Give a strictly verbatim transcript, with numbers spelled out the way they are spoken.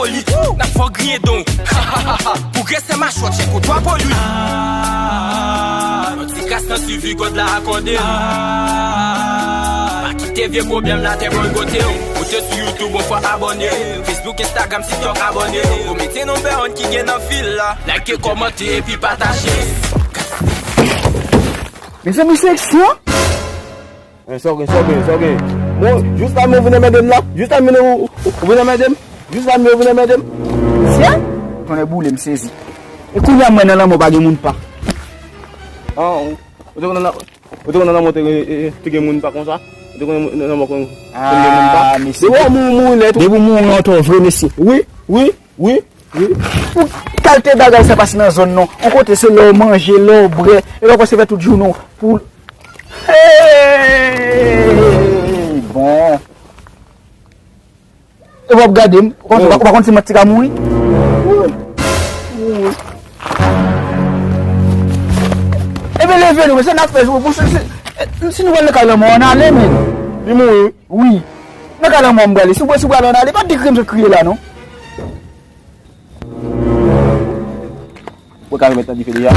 Poli, n ap fè w griyen don. Pou gresè machwè, tcheko twa poli. Yon ti kras nan sivi, God la akòde. Pa kite vye pwoblèm la te bòykote w. Ou te sou YouTube, ou fò abòne. Facebook, Instagram, TikTok, abòne. Ou mete nonbè one ki gen nan fil la. Like, kòmante epi pataje. Mezanmi, se ekstra. Men sa w gen, sa w gen, sa w gen. Bon, jis la men w vin anmède m la. Jis la men w, ou, ou vin anmède m. Jis la men w vin anmède m. Sye? Tonnè boule, m sezi. E kounye a m wè nan lanmò pa gen moun pa. Ah, ou, ou te konn nan, ou te konn nan lanmò te, e, e, te gen moun pa konsa? Ou te konn nan lanmò kon, kon gen moun pa? Ah, mesye. Depi w mouri, mouri nèt. Depi w mouri, w atò vre, mesye. Wi, wi, wi, wi. Pou kalte bagay sa pase nan zòn nan. On kote se lè w manje, lè w bwè. E pa pase fè tout jounen w pou Hey! Bon. E w ap gade m, ou pa, ou pa konn si mwen ti ka mouri? Ebyen leve nou, men se n ap fè, si, si, si nou pral nan kay lanmò, ann ale, men. Li mouri? Wi. Nan kay lanmò m prale. Si w, si w prale, ann ale, pa di kriye m sot kriye la, non. Ou ka remèt nan dife deja.